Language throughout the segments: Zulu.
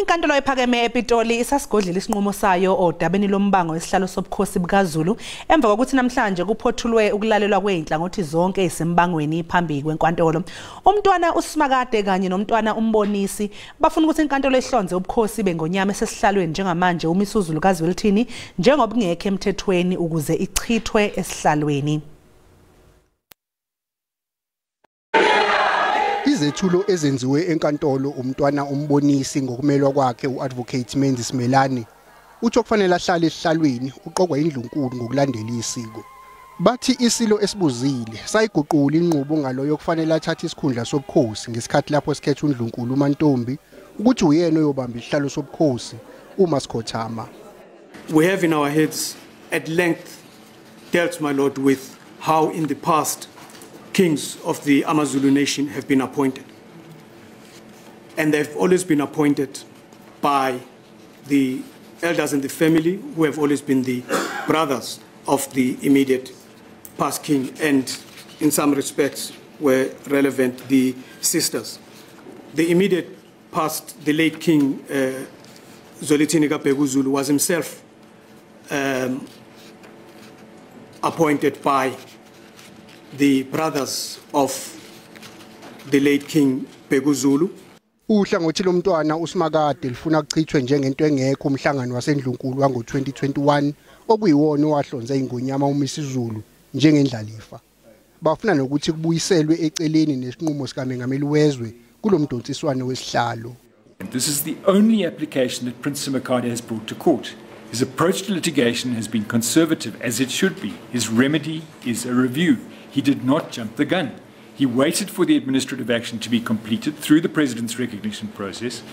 Inkantolo ephakeme ePitoli isasigodlile isinqumo sayo odabeni lombango wesihlalo sobukhosi bukaZulu emva kokuthi namhlanje kuphothulwe ukulalelwa kweinhlangothi zonke ezisembangweni phambi kwenkantolo. Umntwana uSimakade kanye nomntwana uMbonisi bafuna ukuthi inkantolo ihlonze ubukhosi bengonyama esesihlalweni njengamanje uMisuzulu kaZwelithini njengoba kungekho emthethweni ukuze ichithwe esihlalweni. Izethulo ezenziwe enkantolo umntwana uMbonisi ngokumelwa kwakhe uAdvocate Menzi Simelane uthi okufanele ahlale esihlalweni uqokwa indlunkulu ngokulandela isiko. Bathi isilo esibuzile sayiguqula inqubo ngaloyo kufanele athathe isikhundla sobukhosi ngesikhathi lapho sikhetha undlunkulu uMantombi ukuthi uyena oyobamba isihlalo sobukhosi uma sikhothama. We have in our heads at length dealt, my lord, with how in the past kings of the AmaZulu nation have been appointed. And they've always been appointed by the elders in the family who have always been the brothers of the immediate past king and in some respects were relevant the sisters. The immediate past, the late King Zwelithini kaBhekuzulu was himself appointed by the brothers of the late King Bhekuzulu. Uhlangothi lomntwana uSimakade lifuna kuchithwe njengento engekho umhlangano wasendlunkulu wango-2021 okuyiwona owahlonze ingonyama uMisuzulu njengendlalifa. Bafuna nokuthi kubuyiselwe eceleni nesinqumo sikaMengameli wezwe kulomdonsiswano wesihlalo. This is the only application that Prince Simakade has brought to court. His approach to litigation has been conservative, as it should be. His remedy is a review. He did not jump the gun. He waited for the administrative action to be completed through the president's recognition process.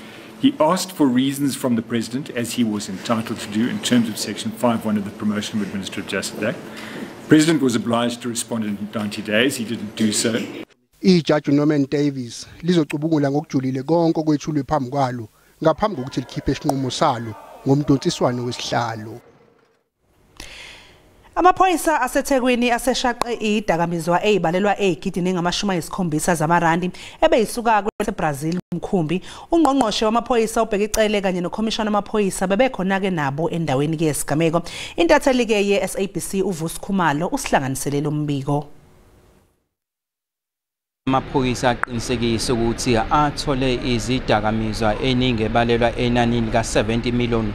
He asked for reasons from the president, as he was entitled to do in terms of Section 5.1 of the Promotion of Administrative Justice Act. The president was obliged to respond in 90 days. He didn't do so. Ijaji Norman Davis lizocubungula ngokujulile konke okwethulwe phambi kwalo ngaphambi kokuthi likhiphe isinqumo salo ngomdonsiswano wesihlalo. Amaphoyisa aseThekwini aseshaqe idakamizwa ezibalelwa ezigidini engama-70 zamarandi ebeyisuka kweBrazil umkhumbi. Ungqongqoshe wamaphoyisa uBheki Cele kanye nokhomishana wamaphoyisa bebekhona ke nabo endaweni ke yesigameko. Intatheli ke ye-SABC uVusi Khumalo usihlanganisele lo mbiko. Amaphoyisa aqinisekisa ukuthi athole izidakamizwa eningi ebalelwa enanini ka-70 million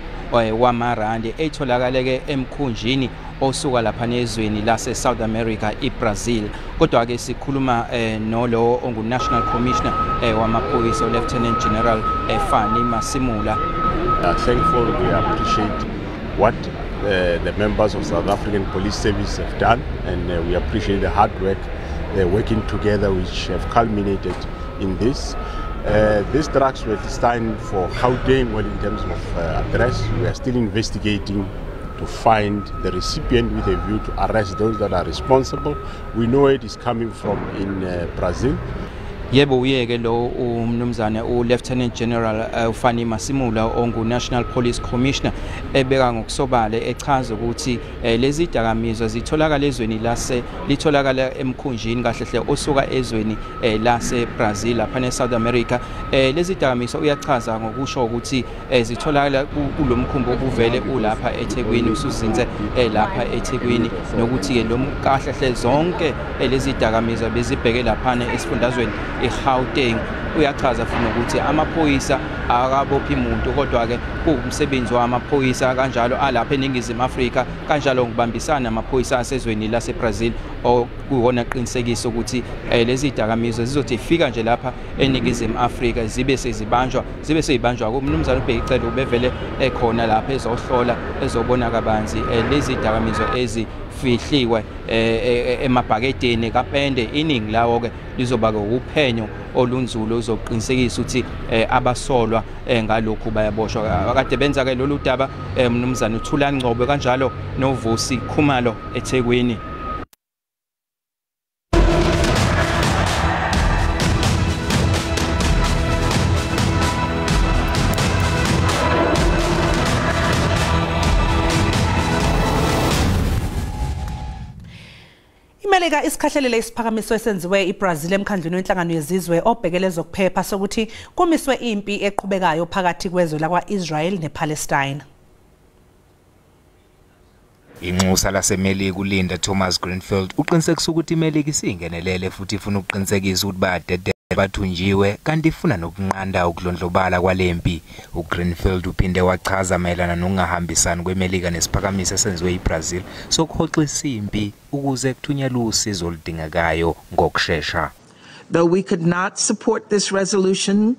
wamarandi etholakale emkhunjini osuka lapha nezweni lase South America iBrazil. Kodwa ke sikhuluma nolo ongu National Commissioner wamaphoyisa Lieutenant General Fani Masimula. We are thankful, we appreciate what the members of South African Police Service have done, and we appreciate the hard work they're working together, which have culminated in this. These drugs were destined for Gauteng, well, in terms of address. We are still investigating to find the recipient with a view to arrest those that are responsible. We know it is coming from in Brazil. Yebo uyeke lo umnumzane uLieutenant General Fani Masimula ongu National Police Commissioner ebeka ngokusobala echaza ukuthi lezi dakamizwa zitholakala ezweni lase litholakala emkhunjini kahle hle osuka ezweni lase Brazil lapha ne South America. Lezi dakamizwa uyachaza ngokusho ukuthi zitholakala kulomkhumbi obuvele ulapha eThekwini usuzinze lapha eThekwini, nokuthi ke lo kahle hle zonke lezi dakamizwa bezibheke lapha esifundazweni eGauteng. Uyachaza futhi ukuthi amaphoyisa akabophi umuntu, kodwa ke kuwumsebenzi wamaphoyisa kanjalo alapha eNingizimu Afrika kanjalo ngibambisana namaphoyisa asezweni laseBrazil okuwona qinisekisa ukuthi lezi dakamizwa zizothi ifika nje lapha eNingizimu Afrika zibe sezibanjwa kumnumzane uBheki Cele ubevele ekhona lapha ezohlola ezobona kabanzi lezi dakamizwa ezifihliwe emabhakedeni kapende. Iningi lawo ke lizoba ke uphenyo olunzulu ozoqinisekisa ukuthi abasolwa ngalokhu bayaboshwa. Akade benza ke lolu daba mnumzane uThulani Ngcobo kanjalo noVusi Khumalo eThekwini. IMelika isikhahlelele isiphakamiso esenziwe iBrazil emkhandlwini wenhlangano yezizwe obhekele zokuphepha sokuthi kumiswe impi eqhubekayo phakathi kwezwe lakwa-Israel nePalestine. Inxusa laseMelika uLinda Thomas Greenfield uqinisekisa ukuthi iMelika isingenelele futhi ifuna ukuqinisekisa ukuthi bayadedela bathunjiwe kanti ifuna nokunqanda ukudlondlobala kwalempi. UGreenfield uphinde wachaza mayelana nokungahambisani kweMelika nesiphakamiso esenziwe iBrazil sokuhoxisa impi ukuze kuthunyelwe usizo oludingekayo ngokushesha. Though we could not support this resolution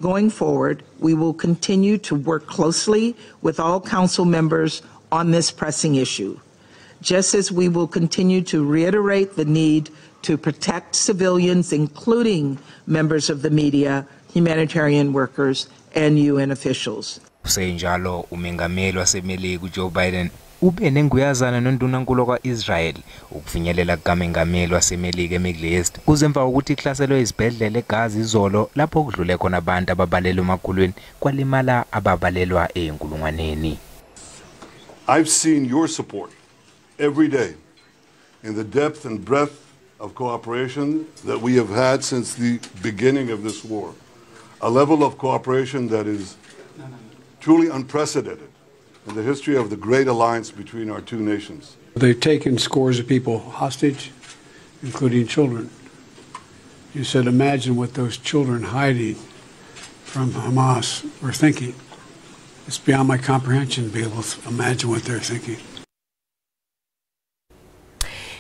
going forward, we will continue to work closely with all council members on this pressing issue, just as we will continue to reiterate the need to protect civilians, including members of the media, humanitarian workers, and UN officials. Kusenjalo umengameli waseMelika uJoe Biden ube nenguyazana nondunankulu kwa-Israel ukufinyelela kukamengameli waseMelika eMiddle East kuze emva kokuthi kuhlaselwe izibhedlela eGaza izolo lapho kudlule khona abantu ababalelwa emakhulwini kwalimala ababalelwa ey'nkulungwaneni. I've seen your support every day in the depth and breadth of cooperation that we have had since the beginning of this war, a level of cooperation that is truly unprecedented in the history of the great alliance between our two nations. They've taken scores of people hostage, including children. You said, imagine what those children hiding from Hamas were thinking. It's beyond my comprehension to be able to imagine what they're thinking.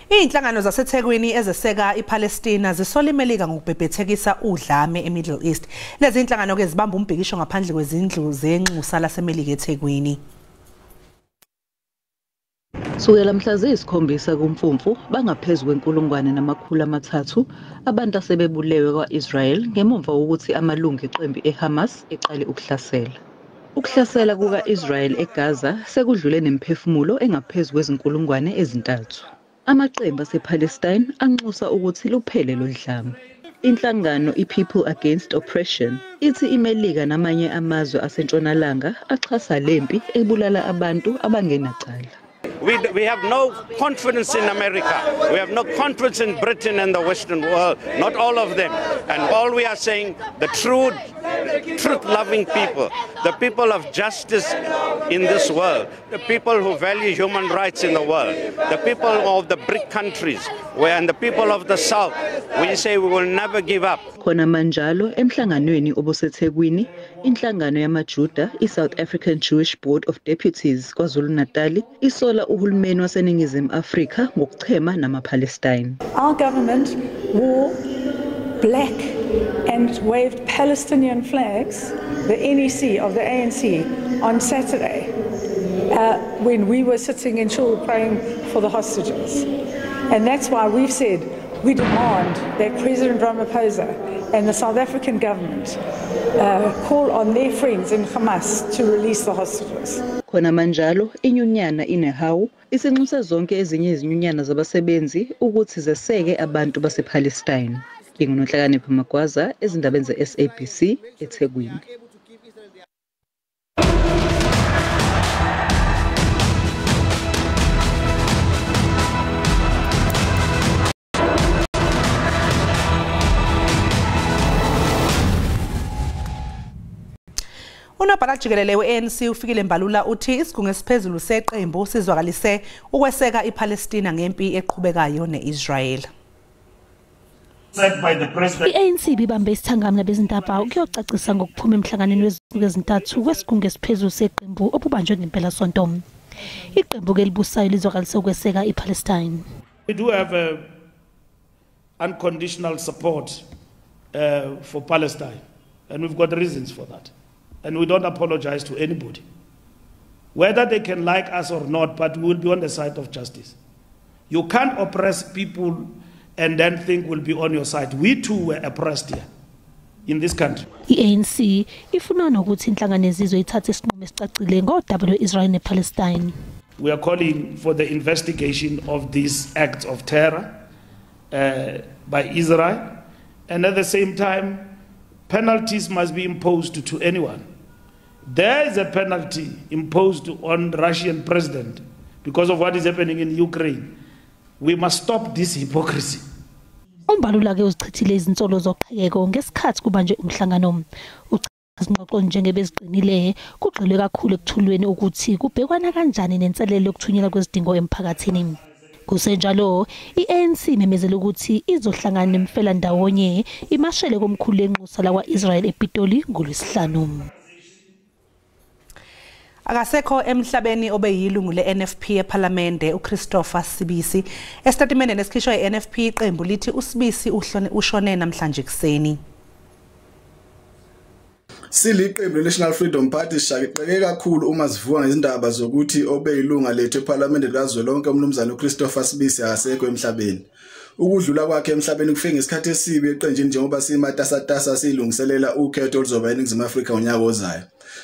Iy'nhlangano zaseThekwini ezeseka iPalestina zisola iMelika ngokubhebhethekisa udlame eMiddle East. Lezi zinhlangano-ke zibamba umbhikisho ngaphandle kwezindlu zenxusa laseMelika eThekwini. Sukela mhla ziyisikhombisa kuMfumfu bangaphezu kwe-3,300 abantu asebebulewe kwa-Israel ngemuva kokuthi amalungu eqembu eHamas eqale ukuhlasela. Ukuhlasela kuka-Israel eGaza sekudlule nemiphefumulo engaphezu kwe-3,000. Amaqembu asePalestine anxusa ukuthi luphele lolu dlame. Inhlangano iPeople Against Oppression ithi iMelika namanye amazwe asentshonalanga axhasa lempi ebulala abantu abangenacala. We have no confidence in America. We have no confidence in Britain and the Western world, not all of them. And all we are saying, the true, truth-loving people, the people of justice in this world, the people who value human rights in the world, the people of the BRIC countries, and the people of the South, we say we will never give up. Khona manjalo emhlanganweni obuseThekwini, inhlangano yamaJuda iSouth African Jewish Board of Deputies KwaZulu-Natal isola uhulumeni waseNingizimu Afrika ngokuchema namaPalestine. Our government wore black and waved Palestinian flags, the NEC of the ANC, on Saturday when we were sitting in shul praying for the hostages. And that's why we've said we demand that President Ramaphosa and the South African government call on their friends in Hamas to release the hostages. Khona manjalo inyunyana iNehawu isinxusa zonke ezinye izinyunyana zabasebenzi ukuthi zeseke abantu basePalestine. NginguNonhlakanipho Magwaza ezindabeni ze-SABC eThekwini. Unobhala jikelele we-ANC uFikile Mbalula uthi isigungu esiphezulu seqembu sizwakalise ukweseka iPalestina ngempi eqhubekayo ne-Israel. I-ANC ibibambe isithangami nabezindaba ukuyocacisa ngokuphuma emhlanganweni wezinsuku ezintathu kwesigungu esiphezulu seqembu obubanjwe ngempelasonto. Iqembu ke libusayo lizwakalise ukweseka iPalestine. We do have unconditional support for Palestine, and we've got reasons for that. And we don't apologize to anybody. Whether they can like us or not, but we will be on the side of justice. You can't oppress people and then think we'll be on your side. We too were oppressed here in this country. I-ANC ifuna nokuthi inhlangano yezizwe ithathe isinqumo esicacile ngodaba lwe-Israel nePalestine. We are calling for the investigation of these acts of terror by Israel, and at the same time, penalties must be imposed to anyone. There is a penalty imposed on Russian president because of what is happening in Ukraine. We must stop this hypocrisy. UMbalula ke uzichithile izinsolo zoqhekeko ngesikhathi kubanjwe umhlangano. Izingxoxo njengebeziqinile kugxilwe kakhulu ekuthulweni ukuthi kubhekwana kanjani nenselelo yokuthunyelwa kwezidingo emphakathini. Kusenjalo, i-ANC imemezele ukuthi izohlangana nemfelandawonye imashele komkhulu lenxusa lakwa-Israel ePitoli ngoLwesihlanu. Akasekho emhlabeni obeyilungu le-NFP ePhalamende uChristopher Sibisi. Esitatimendeni esikhishwa i-NFP iqembu lithi uSibisi ushone namhlanje ekuseni. Siliqembu le-National Freedom Party sishaqeke kakhulu uma sivuka ngezindaba zokuthi obeyilunga lethu ePhalamende likazwelonke umnumzane uChristopher Sibisi akasekho emhlabeni. Ukudlula kwakhe emhlabeni kufike ngesikhathi esibi eqenjini njengoba simatasatasa silungiselela ukhetho oluzoba eNingizimu Afrika ngonyaka ozayo.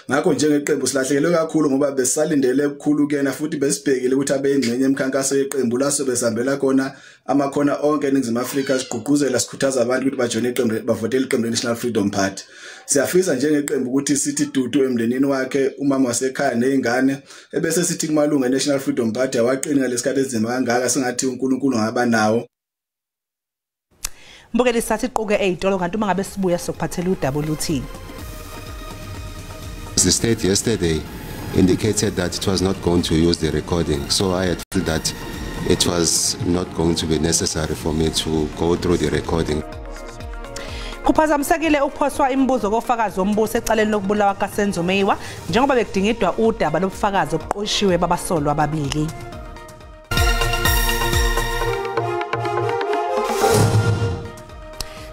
Ngakho njengeqembu silahlekelwe kakhulu ngoba besalindele ukukhulu kuyena futhi besibhekile ukuthi abe ingxenye emkhankaso yeqembu laso besihambela khona amakhona onke eNingizimu Afrika sigqugquzela sikhuthaza abantu ukuthi bajoyine iqembu bavotele iqembu le-National Freedom Party. Siyafisa njengeqembu ukuthi sithi dudu emndenini wakhe umama wasekhaya nezingane ebese sithi kumalungu e-National Freedom Party awaqini ngalesikhathi esinzima kangaka singathi uNkulunkulu ngaba nawo. Mbukeli sathi iquke ezitolo kanti uma ngabe sibuya sokuphathela udaba oluthi. The state yesterday indicated that it was not going to use the recording, so I had felt that it was not going to be necessary for me to go through the recording. Kuphazamisekile ukuphoswa imibuzo kofakazi wombuso ecaleni lokubulawa kaSenzo Meyiwa njengoba bekudingidwa udaba lobufakazi obuqoshiwe babasolwa ababili.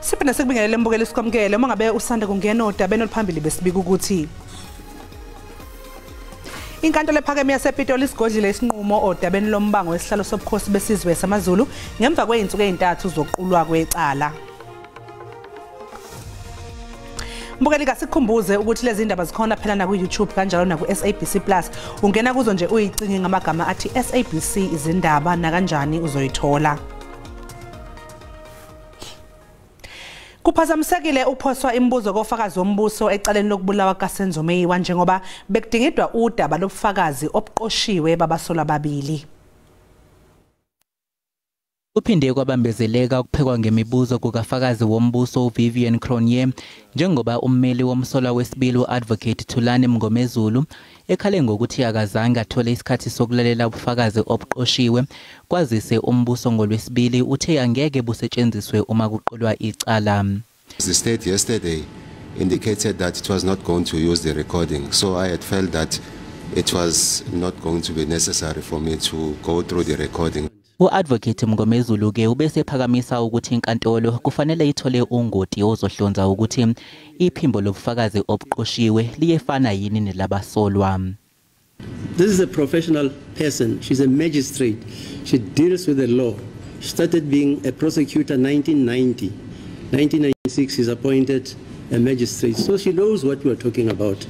Siphinde sikubingelele mbukeli sikwamukele uma ngabe usanda kungena odabeni oluphambili besibika ukuthi inkantolo ephakeme yasePitoli isigodlile isinqumo odabeni lombango wesihlalo sobukhosi besizwe samaZulu ngemva kwey'nsuku ey'ntathu zokuqulwa kwecala. Mbukeli kasikhumbuze ukuthi lezi ndaba zikhona phela na ku-YouTube kanjalo naku-SABC Plus. Ungena kuzo nje uyicinge ngamagama athi SABC izindaba nakanjani uzoyithola. Kuphazamisekile ukuphoswa imibuzo kofakazi wombuso ecaleni lokubulawa kaSenzo Meyiwa njengoba bekudingidwa udaba lobufakazi obuqoshiwe babasolwa ababili. Kuphinde kwabambezeleka ukuphekwa ngemibuzo kukafakazi wombuso uVivian Cronje njengoba ummeli womsolwa wesibili uAdvocate Thulani Mngomezulu ekhale ngokuthi akazange athole isikhathi sokulalela ubufakazi obuqoshiwe kwazise umbuso ngolwesibili uthe angeke busetshenziswe uma kuqulwa icala. The state yesterday indicated that it was not going to use the recording, so I had felt that it was not going to be necessary for me to go through the recording. U-Advocate Mngomezulu ke ubesephakamisa ukuthi inkantolo kufanele ithole ungoti ozohlonza ukuthi iphimbo lobufakazi obuqoshiwe liyefana yini nelabasolwa. This is a professional person. She's a magistrate. She deals with the law. She started being a prosecutor in 1990. 1996 she's appointed a magistrate. So she knows what we are talking about.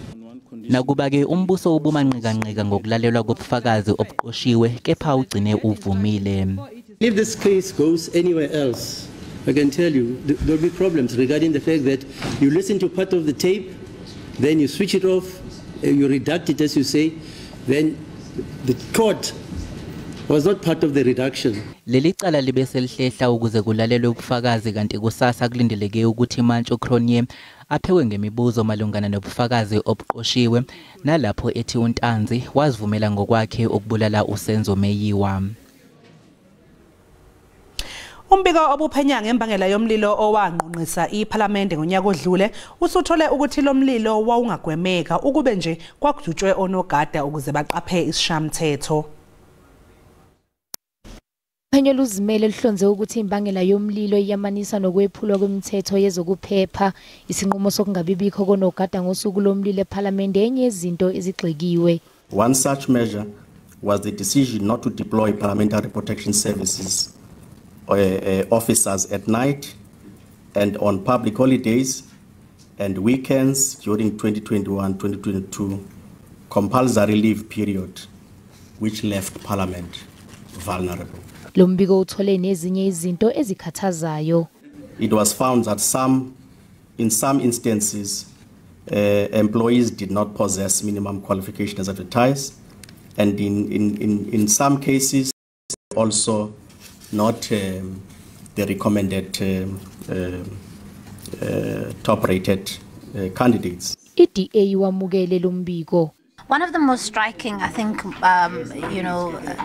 Nakuba ke umbuso ubumanqikanqika ngokulalelwa kobufakazi obuqoshiwe kepha ugcine uvumile. If this case goes anywhere else, I can tell you there will be problems regarding the fact that you listen to part of the tape, then you switch it off, you redact it as you say, then the court was not part of the reduction. Leli cala libe selihlehla ukuze kulalelwe ubufakazi kanti kusasa kulindeleke ukuthi Mantshi Cronje aphewe ngemibuzo malungana nobufakazi obuqoshiwe nalapho ethi uNtanzi wazivumela ngokwakhe ukubulala uSenzo Meyiwa. Umbiko obuphenya ngembangela yomlilo owangqongqisa iPhalamende ngonyaka odlule usuthole ukuthi lo mlilo wawungagwemeka ukube nje kwakujutshwe onogada ukuze baqaphe isishamthetho. Uphenyo luzimele luhlonze ukuthi imbangela yomlilo iyamaniswa nokwephulwa kwemithetho yezokuphepha. Isinqumo sokungabibikho konogada ngosuku lomlilo ePhalamende enye yezinto ezigxekiwe. One such measure was the decision not to deploy Parliamentary Protection Services officers at night and on public holidays and weekends during 2021-2022 compulsory leave period, which left Parliament vulnerable. Lo mbiko uthole nezinye izinto ezikhathazayo. It was found that in some instances employees did not possess minimum qualifications as advertised, and in some cases also not the recommended top-rated candidates. I-DA wamukele lo mbiko. One of the most striking, I think,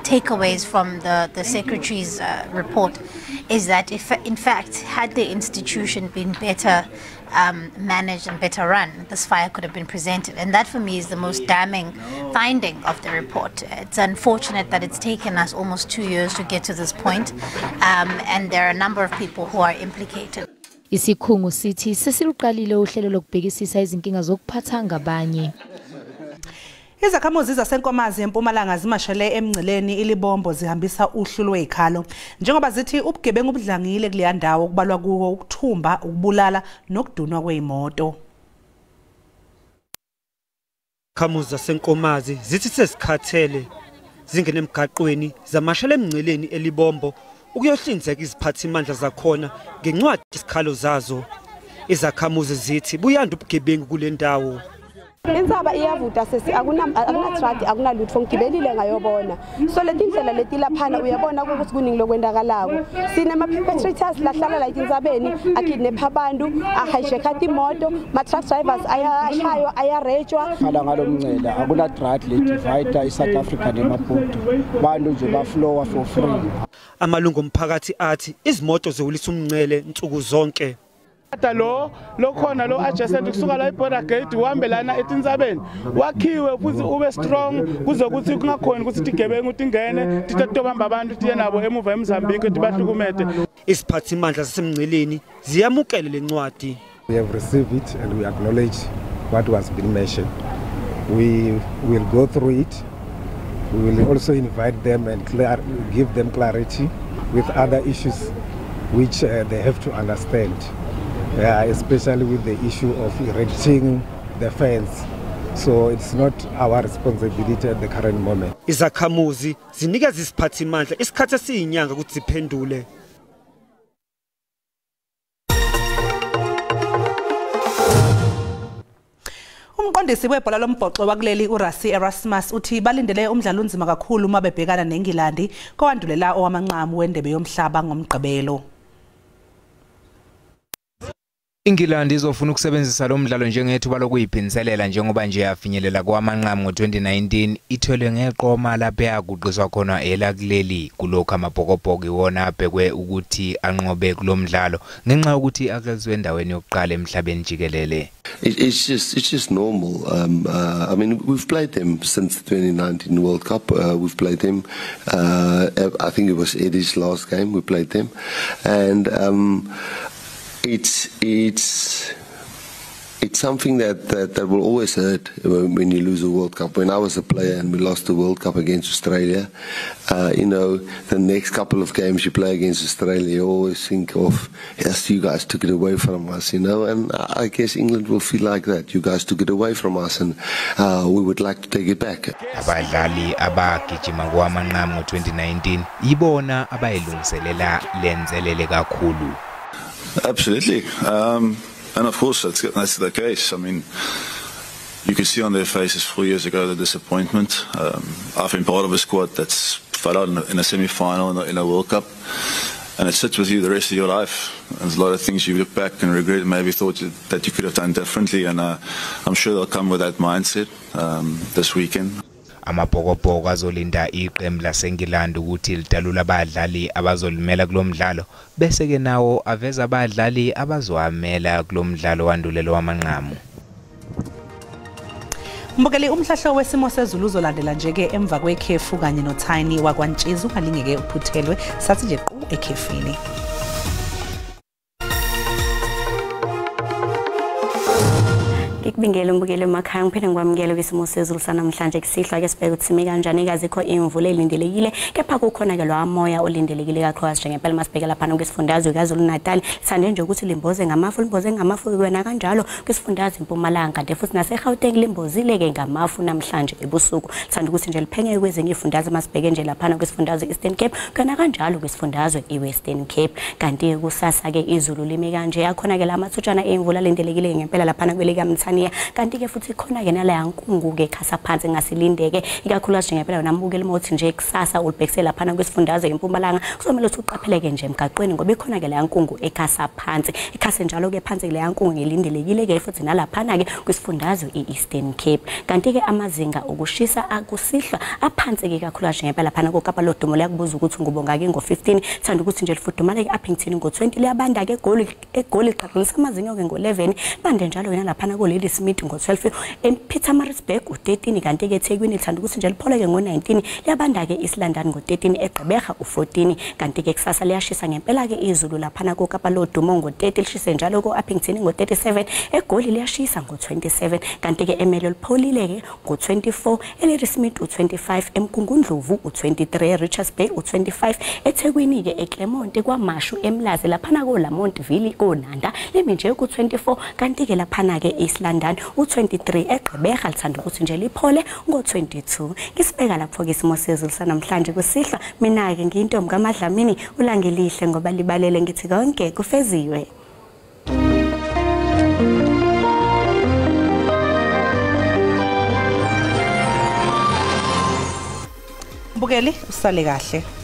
takeaways from the Secretary's report is that if, in fact, had the institution been better managed and better run, this fire could have been prevented. And that, for me, is the most damning finding of the report. It's unfortunate that it's taken us almost 2 years to get to this point, and there are a number of people who are implicated. Isikhungo sithi sesiluqalile uhlelo lokubhekisisa izinkinga zokuphatha ngabanye. Izakhamuzi zaseNkomazi eMpumalanga zimashele emngceleni iLibombo zihambisa uhlu lwezikhalo njengoba zithi ubugebengu obudlangile kuleya ndawo kubalwa kuwo ukuthumba, ukubulala nokudunwa kwezimoto. Izakhamuzi zaseNkomazi zithi sezikhathele zingene emgaqweni zamashele emngceleni eLibombo ukuyohlinzeka iziphathimandla zakhona ngencwadi isikhalo zazo. Izakhamuzi zithi buyanda ubugebengu kule ndawo. Intsaba iyavuta sesi akuna-tradi akunalutho ngigibelile ngayobona. So leti ndlela leti laphana uyabona ukuthi kuningi lokwendakalako. Sinema-perpetrators lahlala la etintsabeni akidnapha abantu, ahijacka timoto, ma-truck drivers ayashaywa, ayarejwa. Khala ngalo mncele akuna-tradi le divide i-South Africa neMaputo. Bantu nje baflowa for free. Amalungu omphakathi athi izimoto ziwulisa umncele nsuku zonke. Lo lokhona lo adjacent kusuka la iborder gate uhambe lana etintsabeni wakhiwe futhi ube strong kuzokuthi kungakhona ukuthi tigebengu tingene titotobamba abantu tiye nabo emuva eMozambique tibahlukumete. Isiphathimandla sasemngceleni ziyamukele lencwadi. We have received it and we acknowledge what was been mentioned. We will go through it. We will also invite them and give them clarity with other issues which they have to understand. Especially with the issue of erecting the fence. So it's not our responsibility at the current moment. Izakhamuzi zinikeza isiphathimandla isikhathi esiyinyanga ukuthi ziphendule. Umqondisi webhola lombhoxo wakuleli uRassie Erasmus uthi balindele umdlalo onzima kakhulu uma bebhekana neNgilandi kowandulela owamanqamu wendebe yomhlaba ngoMgqibelo. Ingilandi izofuna ukusebenzisa lo mdlalo njengethuba lokuyiphindiselela njengoba nje yafinyelela kwamanqamu ngo-2019 ithelwe ngeqoma lapho yaguqiswa khona elakuleli. Kulokhu amabhokobhoko iwona abhekwe ukuthi anqobe kulo mdlalo ngenxa yokuthi aklazwe endaweni yokuqala emhlabeni jikelele. It's just normal. I mean, we've played them since the 2019 World Cup. We've played them. I think it was Eddie's last game we played them, and it's something that will always hurt when you lose a World Cup. When I was a player and we lost the World Cup against Australia, you know, the next couple of games you play against Australia, you always think of, yes, you guys took it away from us, you know, and I guess England will feel like that. You guys took it away from us and we would like to take it back. Abadlali abagijima kwamanqamu ngo-2019 ibona abayilungiselela lenzelele kakhulu. Absolutely. And of course, that's the case. I mean, you could see on their faces 4 years ago the disappointment. I've been part of a squad that's fell out in a semi-final in a World Cup, and it sits with you the rest of your life. There's a lot of things you look back and regret, maybe thought that you could have done differently, and I'm sure they'll come with that mindset this weekend. Amabhokobhoko azolinda iqembu laseNgilandi ukuthi lidalula abadlali abazolimela kulomdlalo bese ke nawo aveza abadlali abazowamela kulomdlalo wandulelo wamanqamu. Mbukeli, umhlahlo wesimo sezulu uzolandela nje ke emva kwekhefu kanye noTiny wakwaNtshizi. Ungalingeke uphuthelwe, sathi nje qu ekhefini. Ngikubingele umbukeli emakhaya, ngiphinde ngikwamukele kwisimo sezulu sanamhlanje kusihlwa. Ke sibheke ukuthi sime kanjani, kazikho imvula elindelekile kepha kukhona ke lo moya olindelekile kakhulukazi njengempela masibheke lapha kwisifundazwe KwaZulu-Natal. Sithande nje ukuthi limboze ngamafu wena kanjalo kwisifundazwe iMpumalanga, kanti futhi naseGauteng limbozile ke ngamafu namhlanje ebusuku. Sithanda ukuthi nje liphengeke kwezinye izifundazwe, masibheke nje lapha kwisifundazwe Eastern Cape kana kanjalo kwisifundazwe iWestern Cape. Kanti kusasa ke izulu limi kanje, akhona ke lamathutshana emvula lindelekile ngempela lapha kwelika Tanzania. Kanti ke futhi khona ke nala yankungu ke khasa phansi ngasilindeke ikakhulukazi ngempela namukela mothi nje kusasa ulibhekise laphana kwesifundazwe eMpumalanga kuzomela ukuthi uqapheleke nje emgaqweni ngoba ikhona ke leyankungu ekhasa phansi ikhase njalo ke phansi leyankungu ngilindelekile ke futhi nalaphana ke kwisifundazwe iEastern Cape. Kanti ke amazinga okushisa akusihlwa aphansi ke kakhulukazi ngempela laphana koKapa lodumo liyakubuza ukuthi ngubonga ke ngo15 thanda ukuthi nje lifudumale ke Upington ngo20 liyabanda ke eGoli qaqulisa amazinga ke ngo11 bande njalo wena laphana ko Lady Smith ngo12 ePietermaritzburg u13 kanti ke eThekwini lithanda ukuthi nje lipholeke ngo19 liyabanda ke East London ngo13 eGqeberha u14 kanti ke kusasa liyashisa ngempela ke izulu laphana koKapa lodumo ngo30 lishise njalo ko Upington ngo37 eGoli liyashisa ngo27 kanti ke eMelo lipholile ke ngo24 eLady Smith u25 eMgungundlovu u23 Richards Bay u25 eThekwini ke eClermont kwaMashu eMlazi laphana ko Lamontville koNanda limi nje ku24 kanti ke laphana ke East London u23 eGqeberha lithanda ukuthi nje liphole ngo22. Ngisibeka lapho ke isimo sezulu sanamhlanje kusihlwa. Mina ke ngiyintombi kaMadlamini ulangelihle ngoba libalele ngithi konke kufeziwe. Mbukeli usale kahle.